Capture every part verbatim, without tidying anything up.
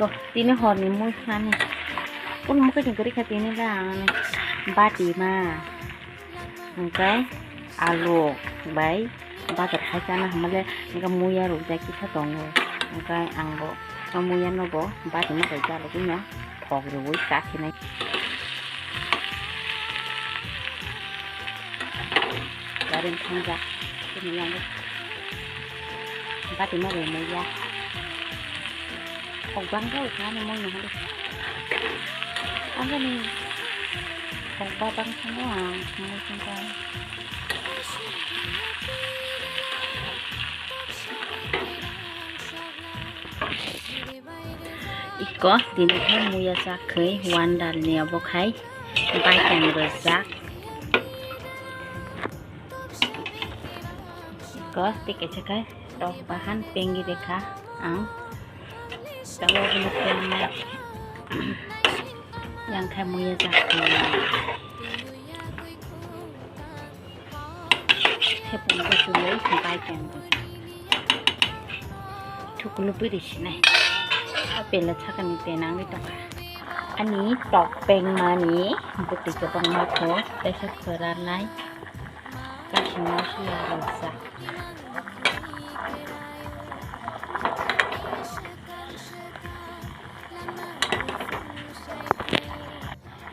To, tini horni mui hani. Kun mukhe ni gori kha tini la ang bati ma. Hingkai alu bai bazar hai chana hamale hingke muya rok jai kisa tongo. Hingkai ang bo o muya no bo bati ma bai jalo bino thok rwui kakhinai. Gari thang jak. Bati ma rwui muya. Kok bang khe wngkha ani mui no hwnwi. Ang ani kok ba bang thango ang mui tongkha. Iko tini khe muya chak khai wandal ni obo khai baikan rwjak. Iko tei kaisa khai tok bahan pengi rekha ang. Tawa bini pengma yang khai muya jak khai. Thepung ko chulai baikan. Thukulu piri sinai. Apela chakani tenang ni tongkha. Ani tok pengmani bwtwi kwbangma kho, teisa kwranai. Kaisa masla rwjak.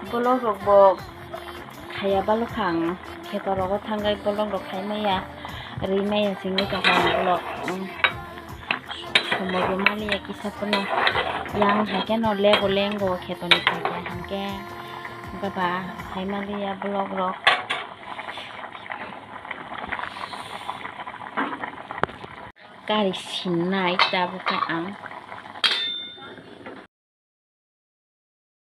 Bolong rok bo khaiya balo kha ang, kheto rogo thangwi bolong rok khai maya, rwi maya singwi tongkha ang bolong. Somo bo maliya kisa phano, yang hai kheno lebo lengo khetoni thangkhe hingkhe baba khai maliya bolong rok. Kari sinai tabuk khe ang